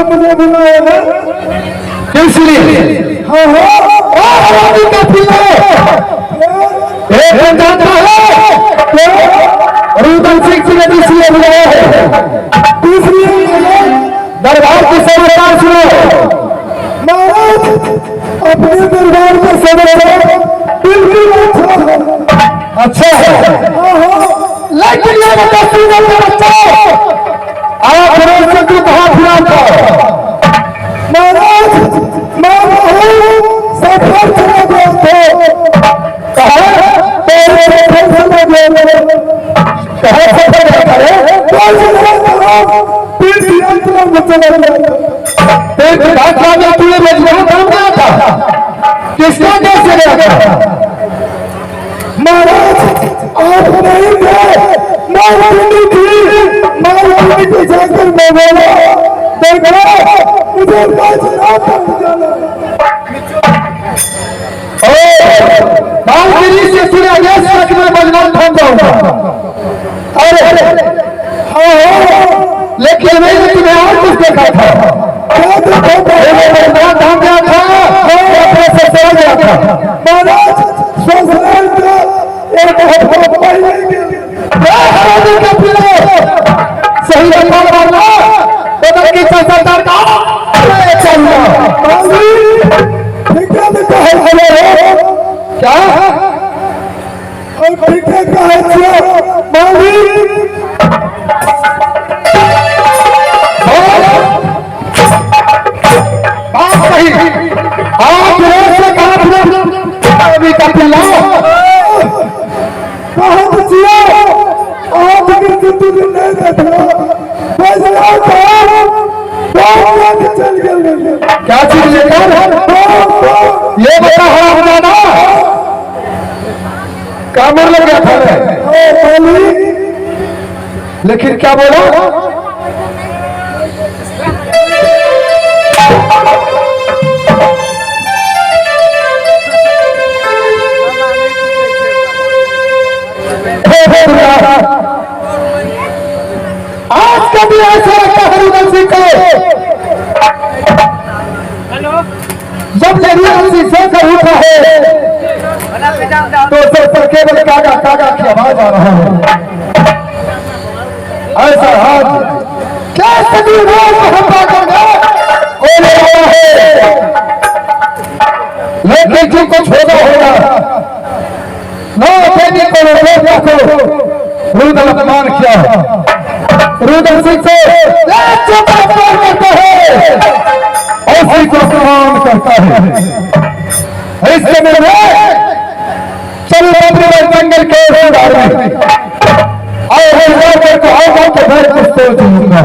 मुझे बुलाया है किस लिए? हाँ हाँ एक जानता है रुदल सिंह जी ने इसलिए बुलाया है। दूसरी दरबार की समाचार सुनो। महाराज अपने दरबार में समाचार बिल्कुल अच्छा है। अच्छा है। हाँ हाँ। लेकिन ये बता बच्चा आप रोज से तू कहाँ फिरा था? महाराज मैं बहुत सफर चला गया था। कहाँ? सफर चला गया था। कहाँ सफर गया था? तीर्थ यात्रा में चला गया था। तीर्थ यात्रा में तूने बजरंग धाम गया था? किसका कैसे गया था? महाराज आप नहीं थे, मालकिनी थी। मालकिनी को जाकर मैं बोला देखो मुझे बजरंग धाम जाना। मालगिरी से तूने आदेश किया कि मैं बजरंग धाम जाऊंगा। अरे हाँ हाँ। लेकिन मैंने तुम्हें और कुछ देखा था। क्या देखा था? बजरंग धाम गया था, अपने ससुराल गया था। महाराज ससुराल का एक हफ्ता पहले सही बता मारना बदल की सरदार का चलना। ठीक है क्या और ठीक है मालिक बात सही। आप रोज से कहा अभी का पिल्ला कहा बचिया आप जिंदगी नहीं देखा चल गए। क्या चीज लेकर ये बता हरामजादा कामर लग गया था। लेकिन क्या बोला? आज कभी ऐसा लगता है रुदल सिंह को जब रुदल सिंह सोकर उठा है तो सर पर केवल कागा कागा की आवाज आ रहा है। ऐसा हाथ क्या सभी रोज हम पाकर होने वाला है। लेकिन जो कुछ होगा होगा ना देवी को देवता को रुदल अपमान किया। रुदल सिंह से अपमान करता है उसी को अपमान करता है। इस समय में चलो अपने जंगल के में और को आओ तो मैं कुछ सोच लूंगा।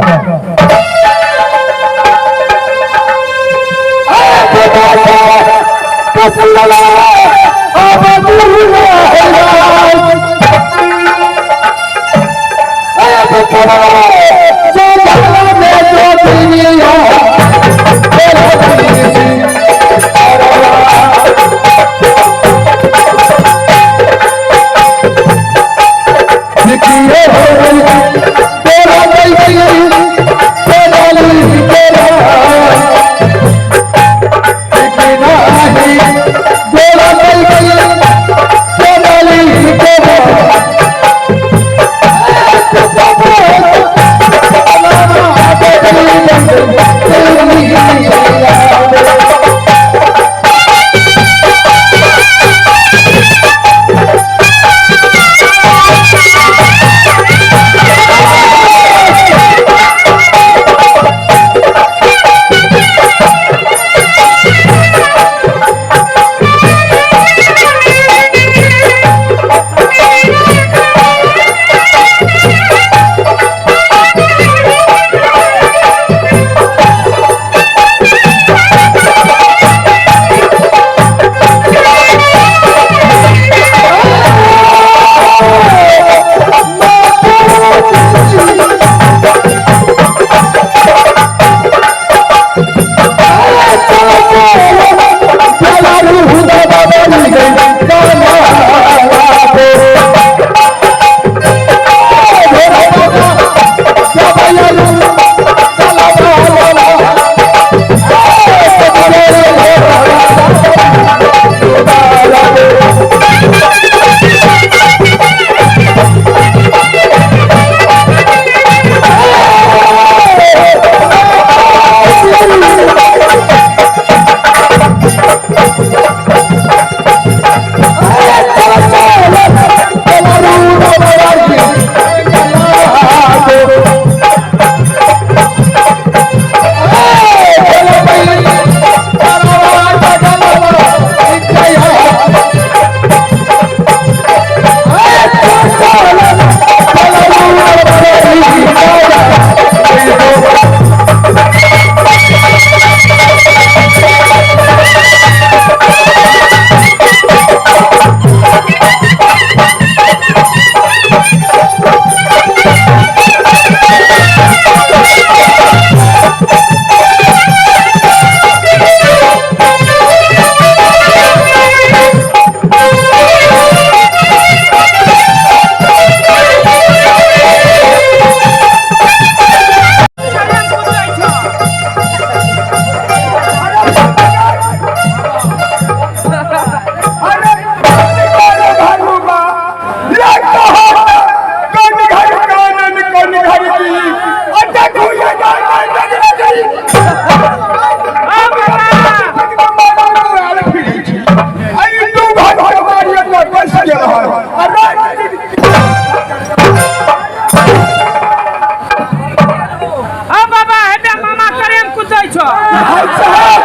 भाई साहब,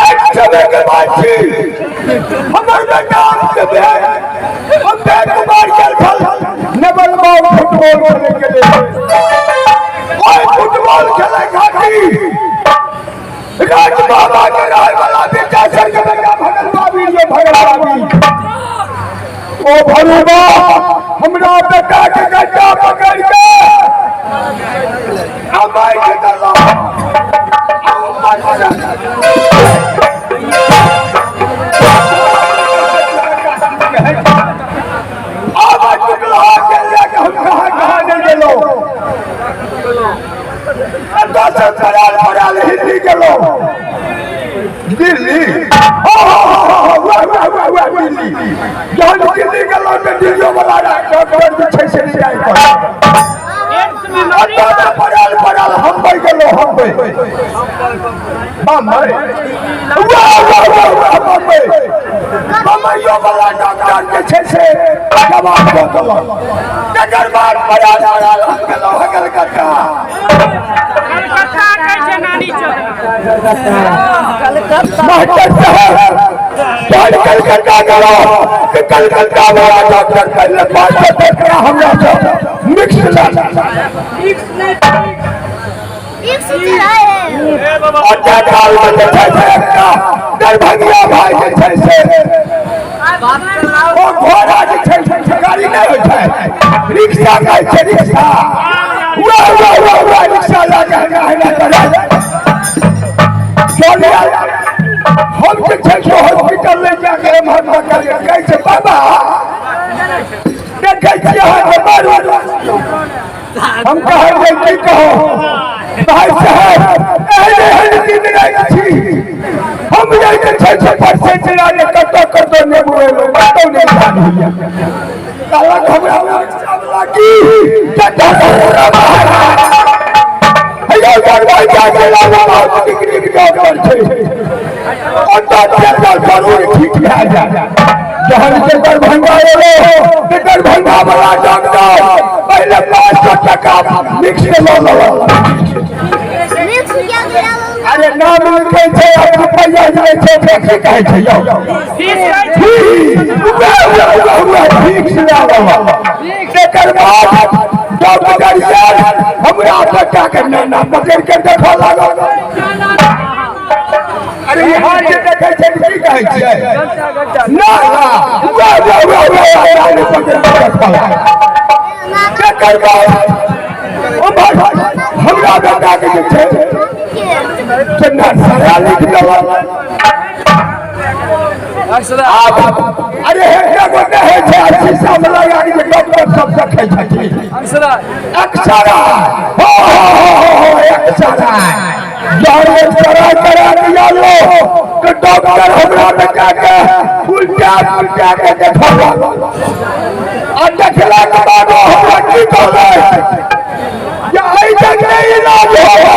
एक समय के बात छी, हमर बेटा के भेल अम्बे कुमार गेल छल नवल बाबू फुटबॉल खेले के लेल। ओहि फुटबॉल खेले खातिर राज बाबा के रहे वाला बेटा सर के बेटा भगल बाबी ये भगल बाबी ओ भरूबा हमरा बेटा के गड्ढा पकड़ के अमाई के दला। आब टुकड़ा के लेके हम कहाँ कहाँ नहीं गेलो, एतऽ पड़ाल पड़ाल हिंदी गेलो दिल्ली, हो हो हो हो वाह वाह वाह वाह दिल्ली। जहन दिल्ली गेलो तऽ दिल्लियो वाला डॉक्टर जे छै से नहि जाइ पड़ल। पड़ाल पड़ाल हम्बई गेलो, हम्बई बम्बई, वाह वाह वाह वाह बम्बई। बम्बइयो वाला डॉक्टर जे छै से जवाब दऽ देलक। तकर बाद पड़ाल पड़ाल हम गेलो कलकत्ता। कलकत्ता कहै छै नानी चौक। मास्टर साहब, जहन कलकत्ता गेलो तऽ कलकत्ता वाला डॉक्टर पहिले 500 टका हमरा से मिक्स लऽ ओतऽ काल मे जे छै से एकटा दरभंगिया भाई जे छै से ओ घोड़ा जे छै से गाड़ी नहि होइ छै, रिक्शा कहै छै, रिक्शा, वाह वाह वाह वाह रिक्शा लऽ के हेना हेना करै चल आयल। हम जे छै से हॉस्पिटल ले जाके एम्हर पकड़ के कहै छै, बाबा देखै छियै अहाँके मारू। हम कहै जे की कहो भाई साहब, एहन एहन दिन रहै छी हम जे छै से परसेंट लाने कतौ कतौ नहि बुझेलहुँ, कतौ नहि जान होइया। कहलक हमरा रिक्शा वाला की हेयौ दरभंगा जिला मे बहुत नीक नीक डॉक्टर छै, ओतऽ चलि जरूर ठीक भए जायत। जहन से दरभंगा एलो तऽ दरभंगा वाला डॉक्टर पहिले 500 टका मिक्स लऽ लेलक। अरे नाम लिखै छै आ रुपैआ जाइ छै, की कहै छै यौ? फीस कहै छै। फीस लए लेलक। तकर बाद डॉक्टर साहब हमरा बेटा के नाना पकड़ के देखऽ लागल। अरे यहाँ जे देखै छै की कहै छियै? ना वाह वाह वाह वाह नाना पकड़ के देखऽ लागल। तकर बाद उम्हर हमरा बेटा के जे छै से नर्सरा लिख देलक। आब अरे एकटा गोटे होइ छै आ शीशा मे लगा के जे डॉक्टर सब देखै छथिन अक्षरा, हो हो हो हो अक्षरा। जहन एक्सरा करा दिया लो तऽ डॉक्टर हमरा बेटा के उल्टा पुल्टा के देखऽ लागल। आ देखला के बाद ओ हमरा की कहलक जे एहि तक नहि इलाज होगा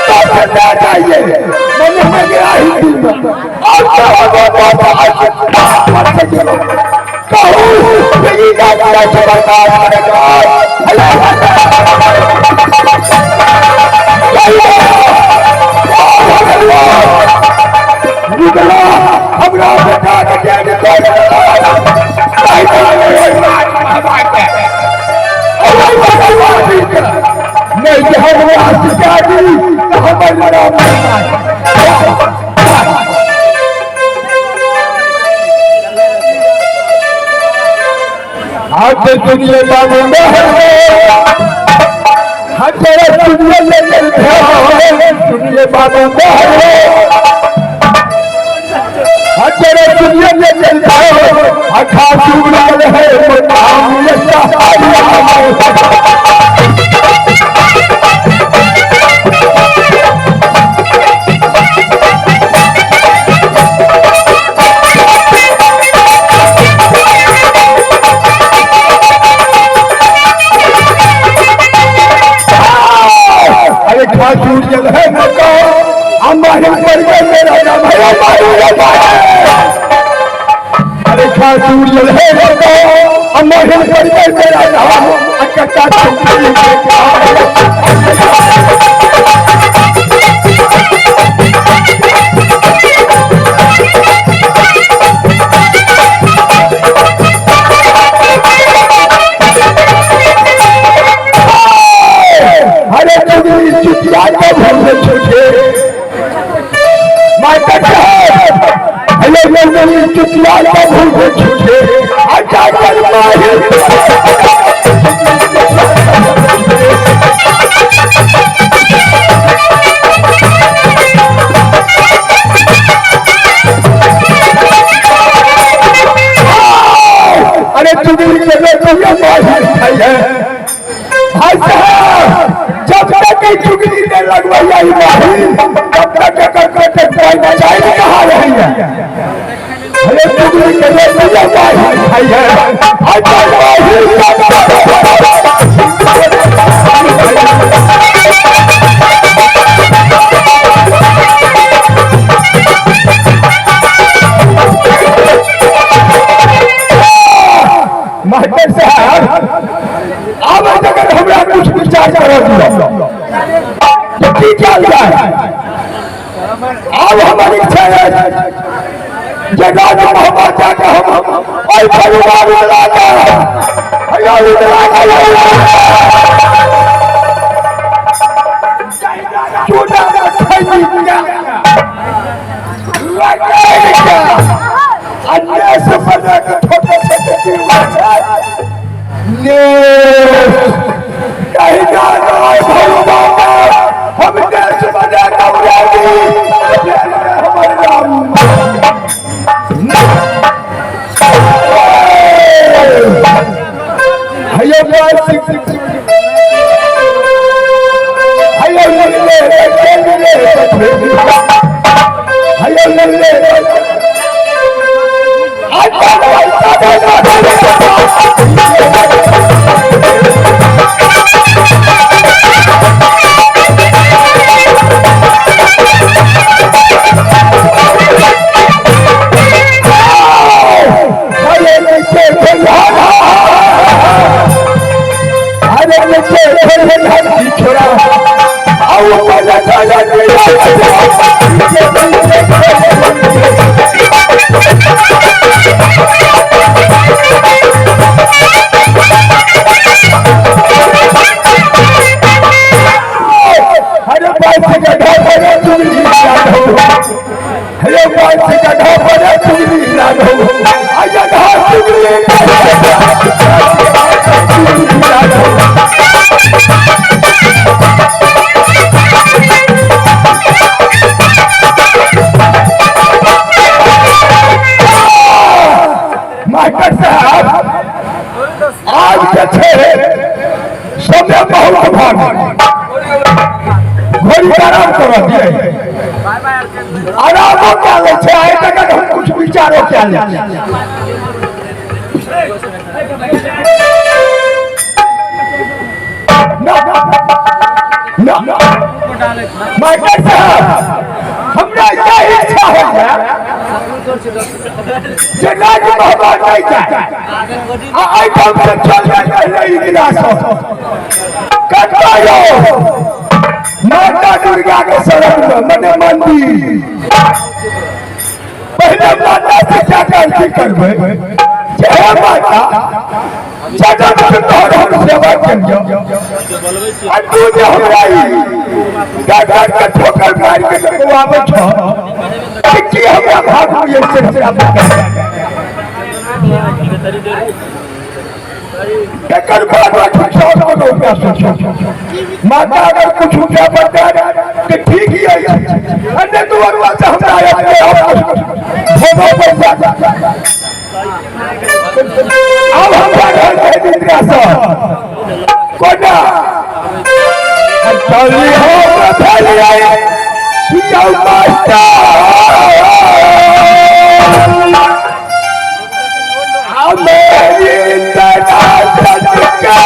तो ले जाइए, मैंने हमें गया हिंदी में और कहूँ कि ई डॉक्टर से बर्बाद करेगा। निकला हमरा बेटा के डेड तोड़ नहीं जे हमरा सिखा दी तऽ हमर नाम हाथ सुनिए बाबू, हाथ सुनिए सुनिए बाबू, हाथ सुनिए अखा सुनल है। अरे खाजूर जल है मका अम्मा पड़ गए मेरा नाम है अम्मा। अरे खाजूर जल है मका अम्मा पड़ गए मेरा नाम अकट्टा। चुगली चुटिया के भूल छुटे मास्टर साहब अरे चुगली चुटिया के भूल छुटे अच्छा कर माही अरे चुगली के लिए माही खाई है भाई साहब जब तक ये चुगली ने लगवाई आई माही तब तक एकर पेट कोई बचाई कहाँ रही है। अरे चुगली के लिए माही खाई है अच्छा माही मास्टर साहब अब अगर हमरा कुछ विचार कर दियो तो की कयल जाए। अब हमारी इच्छा है जे राज मोहम्मद जाके हम ओहि परिवार वाला के चूड़ा खैनी के लगे के अन्य से बना के छोटे छोटे जीवा छै ने कहीं ना भगवान हम देश बना के उड़ादी हमर राम हयो हयो ले ले हयो ले मास्टर साहब आज के समय बहुत भाग घड़ी आराम कर दिए आरामो क्या ले छे आइ तक हम कुछ विचारो क्या ले ना ना मास्टर साहब हमरा यह इच्छा हो गया जे राज मोहम्मद नहीं जाए आ आई काम से चल जाए नहीं गिलास कत्ता यो माता दुर्गा के शरण में मने मंदिर पहले माता से क्या गलती करबै जे माता जगत के तोहर हम सेवा करियो आ तू जे हमरा ई गदर के ठोकर मार के डकवाबै छौ कि हमरा भाग में से एकर बाद कुछ और रुपया सोचो माता अगर कुछ रुपया बता तो ठीक ही है अन्य तो अरुआ से हमरा अपने आप भोगो पैसा अब हमरा घर के निद्रा से कोना चली हो फैलिए कि औ मास्टर मेरी तना सदका